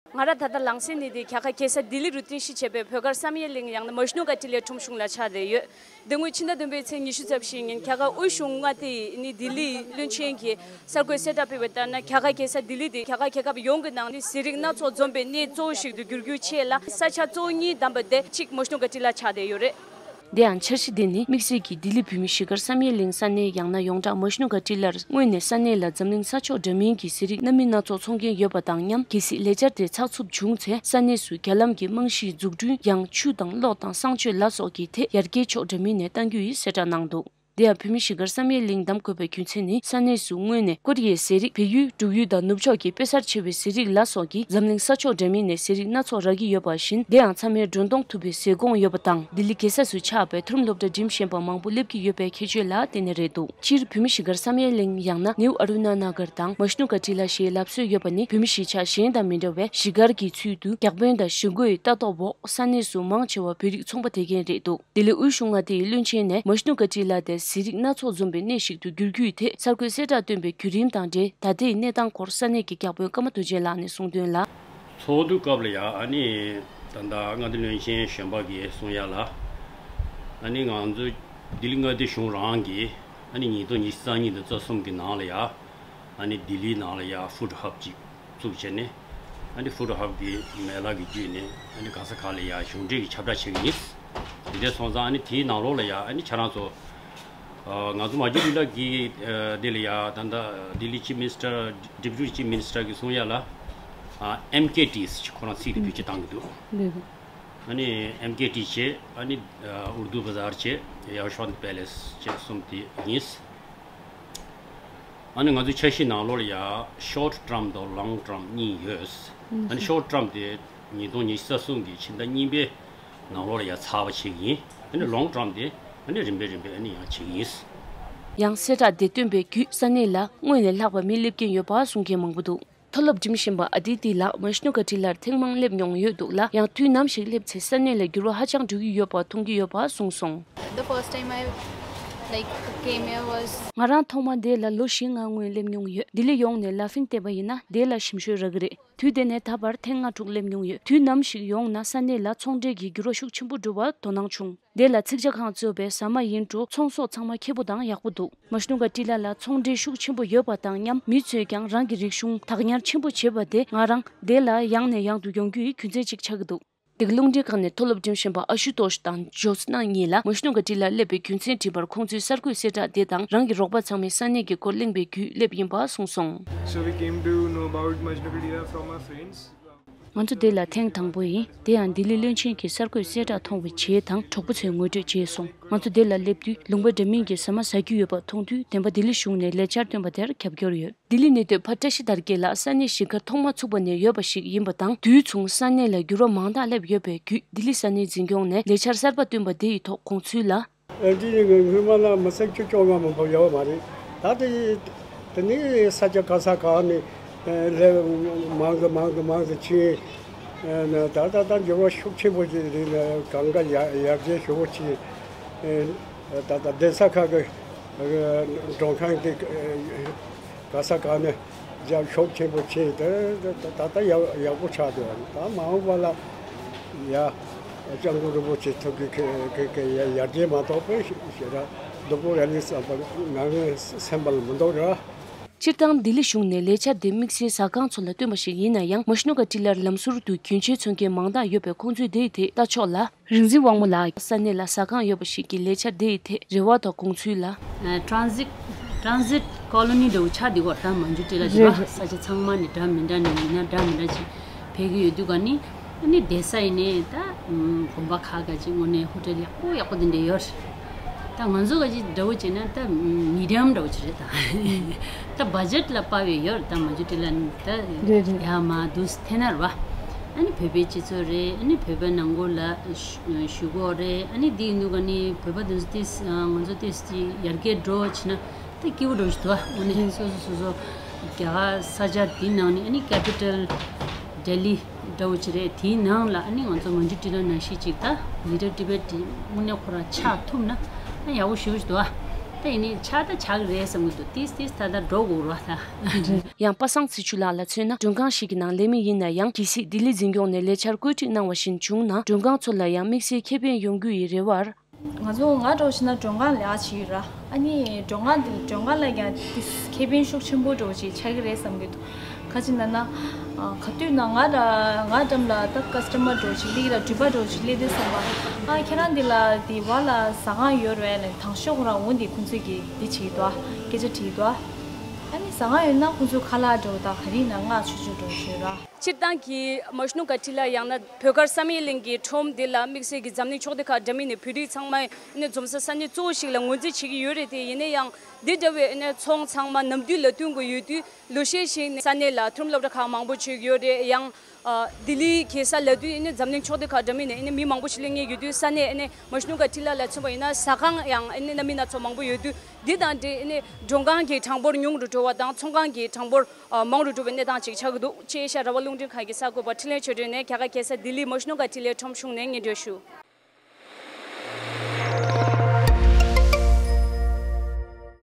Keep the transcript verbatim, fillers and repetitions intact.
ང་རང་ད་ལྟ་ལངས་སའི་གནས་དེ་རྒྱ་གར་རྒྱལ་ས་ལྡི་ལི་རུ་རྟེན་གཞི་བྱས་པའི་བོད་སྒར་བསམ་ཡས་གླིང་ཡང་ན་མ་ཤུ་ནུ་ག་ཊི་ལའི་ཁྲོམ་གཞུང་ལ་ཆགས་བསྡད་ཡོད། འདི་སྔོན་ཕྱི་ཟླ་བདུན་པའི་ཚེས་ཉི་ཤུ་རྩ་བཞི་ཉིན་རྒྱ་གར་དབུས་གཞུང་མངའ་སྡེ་ནི་ལྡི་ལིའི་བློན་ཆེན་གྱིས་གསར་འགོད་གསལ་བསྒྲགས་སྤེལ་བའི་ལྟར་ན། རྒྱ་གར་རྒྱལ་ས་ལྡི་ལི་དེ་རྒྱ་གར་རྒྱལ་ཁབ་ཡོངས་ཀྱི་ནང་ནས་ཟས་རིགས་སྣ་ཚོགས་འཛོམས་པའི་གནས་གཙོ་བོ་ཞིག་ཏུ་འགྱུར་རྒྱུའི་ཆེད་ལ། ས་ཆ་གཙོ་བོ་གཉིས་བདམས་པ་དེ་གཅིག་མ་ཤུ་ནུ་ག་ཊི་ལ་ཆགས་བསྡད་ཡོད་རེད། དེ་ཡང་འཆར་གཞི་དེ་ནི་དམིགས་བསལ་གྱིས་ལྡི་ལི་བོད་མིའི་གཞིས་སྒར་བསམ་ཡས་གླིང་ས་གནས་ཡང་ན་ཡོངས་གྲགས་མ་ཤུ་ནུ་ག་ཊི་ལར་སྔོན་ནས་ས་གནས་ལ་འཛམ་གླིང་ས་ཕྱོགས་འདྲ་མིན་གྱི་ཟས་རིགས་སྣ་མིན་སྣ་ཚོགས་འཚོང་མཁན་ཡོད་པ་དང་མཉམ། གལ་སྲིད་ལས་འཆར་དེ་ཚགས་ཚུད་བྱུང་ཚེ། ས་གནས་སུ་རྒྱ་ལམ་གྱི་རྨང་གཞིའི་འཛུགས་སྐྲུན། ཡང་ཆུ་དང་གློག་དང་གསང་སྤྱོད་ལ་སོགས་ཀྱི་ཐད་ཡར་རྒྱས་ཕྱོགས་འདྲ་མིན་ནས་གཏང་རྒྱུ་ཡིན་གསལ་བསྒྲགས་གནང་འདུག་དེ་ཡང་བོད་མིའི་གཞིས་སྒར་བསམ་ཡས་གླིང་བདམས་དགོས་པའི་རྒྱུ་མཚན་ནི། ས་གནས་སུ་སྔོན་ནས་ཀོ་རི་ཡའི་ཟས་རིགས། བལ་ཡུལ། འབྲུག་ཡུལ་དང་ནུབ་ཕྱོགས་ཀྱི་དཔེ་གསར་ཆེ་བའི་ཟས་རིགས་ལ་སོགས་ཀྱིས་འཛམ་གླིང་ས་ཕྱོགས་འདྲ་མིན་ནས་ཟས་རིགས་སྣ་ཚོགས་རག་གི་ཡོད་པ་བཞིན། དེ་ཡང་ཚང་མས་སྒྲོན་གཏོང་ཐུབ་པའི་ཟས་སྐོང་ཡོད་པ་དང་། ལྡི་ལི་རྒྱལ་ས་སུ་ཆགས་པའི་མཐོ་རིམ་སློབ་གྲྭ་འགྲིམ་བཞིན་པ་མང་པོ་སླེབས་ཀྱི་ཡོད་པའི་ཁྱད་ཆོས་ལ་བརྟེན་ནས་རེད་འདུག་སྤྱིར་བོད་མིའི་གཞིས་སྒར་བསམ་ཡས་གླིང་ཡང་ན་ནེའུ་ཨ་རུ་ན་ན་གར་དང་མ་ཤུ་ནུ་ག་ཊི་ལ་ཞེས་ལབ་སྲོལ་ཡོད་པ་ནི། བོད་མི་གཞིས་ཆགས་གཞན་དང་མི་འདྲ་བའི་གཞིས་སྒར་གྱི་ཚུལ་དུ། བརྒྱ་དཔོན་དང་གཞིས་འགོའི་ལྟ་རྟོག་འོག་ས་གནས་སུ་མང་ཆེ་བ་བོད་རིགས་ཚོང་པ་དེ་གས་རེད་འདུག་ལྡི་ལི་དབུས་གཞུང་མངའ་སྡེའི་བློན་ཆེན་ནས་མ་ཤུ་ནུ་ག་ཊི་ལ་དེ་ཟས་རིགས་སྣ་ཚོགས་འཛོམས་པའི་གནས་ཤིག་ཏུ་འགྱུར་རྒྱུའི་ཐད་གསར་འགོད་གསལ་བསྒྲགས་བཏོན་པའི་བརྒྱུད་རིམ་དང་འབྲེལ། ད་ལྟའི་གནས་སྟངས་སྐོར་ས་གནས་ཀྱི་བརྒྱ་དཔོན་ཀརྨ་རྡོ་རྗེ་ལགས་ནས་གསུངས་དོན་ལ། ཚོགས་འདུའི་སྐབས་ལ་ཡ། ཨ་ནི་ད་ལྟ་མངའ་སྡེ་བློན་ཆེན་གཞོན་པ་གིས་གསུང་ཡ་ལ། ཨ་ནི་ང་ཚོ་ལྡི་ལི་མངའ་སྡེ་གཞུང་རང་གིས་ཨ་ནི་ཉིས་སྟོང་ཉི་ཤུ་རྩ་གཉིས་དང་རྩ་གསུམ་གྱི་ནང་ལ་ཡ། ཨ་ནི་ལྡི་ལིའི་ནང་ལ་ཡ་ཧྥུཌ་ཧབ་ཅིག་བཙུགས་བྱས་ནས། ཨ་ནི་ཧྥུཌ་ཧབ་ཀྱི་མ་ལག་གི་བརྒྱུད་ནས་ཨ་ནི་ག་ས་ག་ལ་ཡ་གཞུང་འབྲེལ་གྱི་ཁྱབ་བསྒྲགས་བྱེད་ཀྱི་ཡིན། དེ་འདྲ་སོང་ཙང་ཨ་ནི་དེའི་ནང་ལོགས་ལ་ཡ། ཨ་ནི་ཁྱེད་རང་ཚོ། ཨ། ང་ཚོ་མ་ཇུ་ཊི་ལ་གི། ཨ། འདི་ལ་ཡ་ད་ལྟ་ལྡི་ལི་ཅིབ་མི་ནི་སི་ཊར། ཌེ་པུ་ཊི་ཅིབ་མི་ནི་སི་ཊར་གྱིས་གསུང་ཡ་ལ། ཨ། ཨེམ་ཀེ་ཊི་ཟེར་ཁོ་རང་ཚིག་དེ་བེད་སྤྱོད་བཏང་གི་འདུག་ལགས་སོ། ཨ་ནི་ཨེམ་ཀེ་ཊི་བྱས། ཨ་ནི་ཨ་ཨུར་དུ་བ་ཟར་བྱས། ཡ་ཤ་ཝནྟ་པེ་ལེ་སི་བྱས་གསུམ་དེ་ཡིན། ཨ་ནི་ང་ཚོའི་འཆར་གཞི་ནང་ལོགས་ལ་ཡ་ཤོར་ཊི་ཊརམ་དང་ལོང་ཊརམ་གཉིས་ཡོད། ཨ་ནི་ཤོར་ཊི་ཊརམ་དེ་ཉིས་སྟོང་ཉི་ཤུ་རྩ་གསུམ་གྱི་ཕྱི་ཟླ་གཉིས་པའི་ནང་ལོགས་ལ་ཡ་ཚར་བ་བྱེད་ཀྱི་ཡིན། ཨ་ནི་ལོང་ཊརམ་དེ་ཨ་ནི་རིམ་པས་རིམ་པས་ཨ་ནི་ཡང་བྱེད་ཀྱི་ཡིན། ཡང་གསལ་བསྒྲགས་དེ་བཏོན་པའི་བརྒྱུད་ས་གནས་ལ་སྔོན་ལས་ལྷག་པའི་མི་སླེབས་ཀྱིན་ཡོད་པ་གསུང་མཁན་མང་པོ་འདུག་མཐོ་སློབ་འགྲིམ་བཞིན་པ་ཨ་དི་ཏི་ལགས་མ་ཤུ་ནུ་ག་ཊི་ལར་ཐེངས་མང་སླེབས་མྱོང་ཡོད་འདུག་ལ། ཡང་དུས་ནམ་ཞིག་སླེབས་ཚེ་ས་གནས་ལ་འགྱུར་བ་ཧ་ཅང་འགྲོ་གི་ཡོད་པ་མཐོང་གི་ཡོད་པ་གསུངས་སོང་། The first time I, like, came here was ང་རང་ཐོག་མ་འདི་ལ་ལོ་བཞི་ལྔ་སྔོན་སླེབས་མྱོང་ཡོད། ལྡི་ལི་ཡོང་ནས་ལ་ཕིན་བལྟས་པ་ཡིན་ན་འདི་ལ་ཞིམ་ཤོས་རག་གི་རེད། དུས་དེ་ནས་ད་བར་ཐེངས་ལྔ་དྲུག་སླེབས་མྱོང་ཡོད། དུས་ནམ་ཞིག་ཡོང་ན་ས་གནས་ལ་ཚོང་འབྲེལ་གྱི་འགྱུར་བ་ཤུགས་ཆེན་པོ་འགྲོ་བར་དོ་སྣང་བྱུང་། དེ་ལ་ཚིག་ཇ་ཁང་གཙོས་པའི་ཟ་མ་ཡིན་འགྲོ་ཚོང་སོགས་ཚང་མ་ཁེ་པོ་དང་ཡག་པོ་འདུག་མ་ཤུ་ནུ་ག་ཊི་ལ་ལ་ཚོང་འབྲེལ་ཤུགས་ཆེན་པོ་ཡོད་པ་དང་མཉམ། མི་ཚོས་ཀྱང་རང་གི་རིག་གཞུང་བདག་ཉར་ཆེན་པོ་བྱེད་པ་དེ་ང་རང་དེ་ལ་ཡང་ནས་ཡང་དུ་ཡོང་རྒྱུའི་རྒྱུ་མཚན་ཅིག་ཆགས་ཀྱི་འདུག་དེ་ག་རླུང་འཕྲིན་ཁང་ནས་མཐོ་སློབ་འགྲིམ་བཞིན་པ་ཨ་ཤུ་ཏོཤ་དང་ཇོ་སི་ན་གཉིས་ལ་མ་ཤུ་ནུ་ག་ཊི་ལ་སླེབས་པའི་རྒྱུ་མཚན་དྲིས་པར། ཁོང་ཚོའི་གསར་འགོད་གསལ་བསྒྲགས་དེ་དང་རང་གི་རོགས་པ་ཚང་མས་ས་གནས་ཀྱི་སྐོར་གླེང་བའི་བརྒྱུད་སླེབས་ཡིན་པ་གསུངས་སོང་། So we came to know about Majnu Katila from our friends. ང་ཚོ་འདི་ལ་ཐེངས་དང་པོ་ཡིན། དེ་ཡང་ལྡི་ལི་བློན་ཆེན་གྱི་གསར་འགོད་གསལ་བསྒྲགས་མཐོང་བའི་རྗེས་དང་གྲོགས་པོ་ཚོས་ངོ་སྤྲོད་བྱས་སོང་། ང་ཚོ་འདི་ལ་སླེབས་དུས་ལུང་པ་འདྲ་མིན་གྱི་ཟ་མ་ཟ་རྒྱུ་ཡོད་པ་མཐོང་དུས་བདེན་པ་ལྡི་ལི་གཞུང་ནས་ལས་འཆར་བཏོན་པ་དེར་རྒྱབ་སྐྱོར་ཡོད། ལྡི་ལི་གནས་སྡོད་ཕ་བཀྲ་ཤིས་དར་རྒྱས་ལགས་ས་གནས་གཞིས་ཀ་ཐོག་མ་ཚུགས་པ་ནས་ཡོད་པ་ཞིག་ཡིན་པ་དང་། དུས་མཚུངས་ས་གནས་ལ་འགྱུར་བ་མང་དག་སླེབས་ཡོད་པའི་བརྒྱུད་ལྡི་ལི་ས་གནས་འཛིན་སྐྱོང་ནས་ལས་འཆར་གསར་པ་བཏོན་པ་དེ་ཡི་ཐོག་དགོངས་ཚུལ་ལ། ཨ། དེ་ནི་སྔོན་མ་ལ་མི་ཚེ་བཅུ་བཅོ་ལྔ་མ་གཏོགས་ཡོད་མ་རེད། ད་དེ་དེ་ནི་ས་ཆ་ག་ས་ག་ནས་ལས་མང་དུ་མང་དུ་མང་དུ་ཕྱིན། ད་ད་ད་འགྱུར་བ་ཤུགས་ཆེན་པོ་ཞིག་རེད། གང་ག་ཡར་ཡར་རྒྱས་ཞེ་པོ་ཕྱིན། ད་ད་གདན་ས་ཁག་གི་མགྲོན་ཁང་དེ་ག་ས་ག་ནས་རྒྱ་ཤུགས་ཆེན་པོ་ཕྱིན། ད་ད་ད་ཡག་ཡག་པོ་ཆགས་འདུག་ད་མ་འོངས་པ་ལ་ཡ་སྐྱབས་མགོན་རིན་པོ་ཆེ་ཐུགས་ཀྱི་ཀྱི་ཀྱི་ཡར་རྒྱས་མ་གཏོགས་པའི་ཞེ་དྲག་སྡུག་པོ་རེད་བསམ་པ་ང་ངའི་སེམས་པ་ལ་མི་འདུག་ར། སྤྱིར་བཏང་ལྡི་ལི་གཞུང་ནས་ལས་འཆར་འདི་དམིགས་བསལ་ཟ་ཁང་ཚོ་ལ་བཏོན་པ་ཞིག་ཡིན་ན་ཡང་། མ་ཤུ་ནུ་ག་ཊི་ལར་ལམ་ཟུར་དུ་རྒྱུན་ཆད་མཚོན་མཁན་མང་དག་ཡོད་པས། ཁོང་ཚོས་དེའི་ཐད་ལྟ་ཕྱོགས་ལ། རིག་འཛིན་དབང་མོ་ལགས་ས་གནས་ལ་ཟ་ཁང་ཡོད་པ་ཞིག་གི་ལས་འཆར་དེ་ཡི་ཐད་རེ་བ་དང་དགོངས་ཚུལ་ལ། ཨ། ཊྲན་སིཊ་ཊྲན་སིཊ་ཀོ་ལོ་ནི་འདྲ་བོ་ཆགས་བསྡད་ཀྱི་ཡོད་རེད། ད་མ་ཇུ་ཊི་ལ་རེད་པ། རེད། ས་ཆ་ཚང་མ་ནི་འདྲ་མི་འདྲ་ནས་ཡིན་ན་འདྲ་མི་འདྲ་ཅིག་ཕེབས་ཀྱི་ཡོད་དུས་ག་ནི། ཨ་ནི་བསྡད་ས་ཡིན་ནའི་ད་དགོན་པ་ཁག་ཁག་ཅིག་དངོས་གནས་ཧོ་ཊེལ་ཡག་པོ་ཡག་པོ་དེ་འདྲ་ཡོད་རེད། ད་ང་ཚོ་ག་ཅིག་འདྲ་བོ་བྱས་ན་ད་མི་ཌི་ཡམ་འདྲ་བོ་ཅིག་རེད་ད། ད་བ་ཇེཊ་ལ་དཔག་པའི་ཡོད་རེད། ད་མ་ཇུ་ཊི་ལ་ནི་ད་རེད་རེད། ཡར་མར་འདུག་སེ་འཐེན་ན་རེད་པ། ཨ་ནི་བོད་པའི་སྤྱི་ཚོགས་རེད། ཨ་ནི་བོད་པའི་ནང་ཁུལ་ལ་ཞུ་གཞུག་གུ་རེད། ཨ་ནི་འདི་ཡིན་དུས་ག་ནི་བོད་པ་དེ་ཚོ་ཏོག་ཙམ་ང་ཚོ་ཏོག་ཙམ་ཡར་རྒྱས་འགྲོ་བྱས་ན་ད་སྐྱིད་པོ་འདྲ་བོ་ཞིག་འདུག་ཨ། དངོས་གནས་སོ་སོ་སོ་སོ་རྒྱ་གར་ས་ཆ་འདི་ནང་ནས་ཨ་ནི་ཀེ་པི་ཊལ་ལྡི་ལི་འདྲ་བོ་ཅིག་རེད། དེའི་ནང་ལ་ཨ་ནི་ང་ཚོ་མ་ཇུ་ཊི་ལ་ནང་བཞིན་ཅིག་ད་ལི་ཊལ་ཊི་བེཊ་དེ་དངོས་གནས་ཁོ་རང་ཆགས་ཐུབ་ན་ཨ་ཡག་པོ་ཞེ་པོ་ཞིག་འདུག་ཨ། ད་ཡིན་ནའི་ཆགས་ད་ཆགས་རེད་བསམ་གྱི་འདུག་ཏིས་ཏིས་ད་ལྟ་འགྲོ་དགོས་རོགས་ད། ཡང་པ་སངས་ཚེ་ཆུ་ལགས་ལ་མཚོན་ན། མགྲོན་ཁང་ཞིག་གི་ནང་ལས་མི་ཡིན་ན་ཡང་། གལ་སྲིད་ལྡི་ལི་འཛིན་སྐྱོང་ནས་ལས་འཆར་བཀོད་སྒྲིག་གནང་བ་བཞིན་བྱུང་ན། མགྲོན་ཁང་ཚོ་ལ་ཡང་དམིགས་བསལ་ཁེ་ཕན་ཡོང་རྒྱུ་ཡི་རེ་བར། ང་ཚོ་ང་འདྲ་བོ་བྱས་ན་མགྲོན་ཁང་ལས་ཀ་བྱེད་ཀྱི་ཡོད་ར། ཨ་ནི་མགྲོན་ཁང་འདི་མགྲོན་ཁང་ལ་ཡང་ཏིས་ཁེ་ཕན་ཤུགས་ཆེན་པོ་འདྲ་བོ་ཅིག་ཆགས་ཀྱི་རེད་བསམ་གྱི་འདུག་ག་ཅི་ལབ་ན། ཨ། ག་དུས་ན་ང་ལ་ང་འགྲམ་ལ་ད་ཀ་སི་ཊ་མར་འདྲ་བོ་ཅིག་སླེབས་ཀྱི་ར། འགྲུལ་པ་འདྲ་བོ་ཅིག་སླེབས་དུས་ཙམ་པ། ཨ། ཁྱེད་རང་འདི་ལ་འདི་བར་ལ་ཟ་ཁང་ཡོད་རེད་ལབ། དང་ཤོས་ཁོ་རང་འོ་འདི་ཁོང་ཚོས་ཀྱི་འདི་བྱེད་ཀྱི་འདུག་སྐད་ཆ་དྲིས་ཀྱི་འདུག་ཨ་ནི་ཟ་ཁང་ཡོད་ན་ཁོང་ཚོས་ཁ་ལག་འདྲ་བོ་དང་ག་རེ་ཡིན་ན་མངགས་ཆོག་ཆོག་འདྲ་བོ་ཞུས་ར། སྤྱིར་བཏང་གི་མ་ཤུ་ནུ་ཀ་ཊི་ལ་ཡང་ན་བོད་སྒར་བསམ་ཡས་གླིང་གི་ཁྲོམ་འདི་ལ་དམིགས་བསལ་གྱི་འཛམ་གླིང་ཕྱོགས་བསྡུས་ཁག་འདྲ་མིན་ནས་བོད་རིགས་ཚང་མ་ནས་འཛོམས་ས་ས་གནས་གཙོ་བོ་ཞིག་ལ་ངོས་འཛིན་བྱེད་ཀྱི་ཡོད་རེད་དེ། ཡིན་ན་ཡང་འདི་འདྲ་བའི་ནས་ཚོང་ཚང་མ་ནམ་དུས་ལ་སྟོན་དགོས་ཡོད་དུས། ལོ་ཤས་ཤིག་ནས་ས་གནས་ལ་མཐོ་རིམ་སློབ་གྲྭ་ཁག་མང་པོ་ཅིག་ཡོད་རེད། ཡང་ཨ་ལྡི་ལི་གེ་སར་ལབ་དུས་ཨ་ནི་འཛམ་གླིང་ཕྱོགས་བསྡུས་ཁག་འདྲ་མིན་ནས་ཨ་ནི་མི་མང་པོ་ཞིག་སླེབས་མཁན་ཡོད་དུས། ས་གནས་ཨ་ནི་མ་ཤུ་ནུ་ཀ་ཊི་ལ་ལ་མཚོན་པ་ཡིན་ན་ཟ་ཁང་ཡང་ཨ་ནི་སྣ་མིན་སྣ་ཚོགས་མང་པོ་ཡོད་དུས། འདི་དང་འབྲེལ་ཨ་ནི་མགྲོན་ཁང་གི་གྲངས་འབོར་ཉུང་རུ་འགྲོ་བ་དང་ཚོང་ཁང་གི་གྲངས་འབོར་ཨ་མང་རུ་འགྲོ་བའི་གནས་སྟངས་ཅིག་ཆགས་ཀྱི་འདུག་ཅེས་ཨེ་ཤ་ཡ་རང་དབང་རླུང་འཕྲིན་ཁང་གི་གསར་འགོད་པ་འཕྲིན་ལས་ཆོས་སྒྲོན་ནས་རྒྱ་གར་རྒྱལ་ས་ལྡི་ལི་མ་ཤུ་ནུ་ཀ་ཊི་ལའི་ཁྲོམ་གཞུང་ནས་སྙན་སྒྲོན་ཞུ།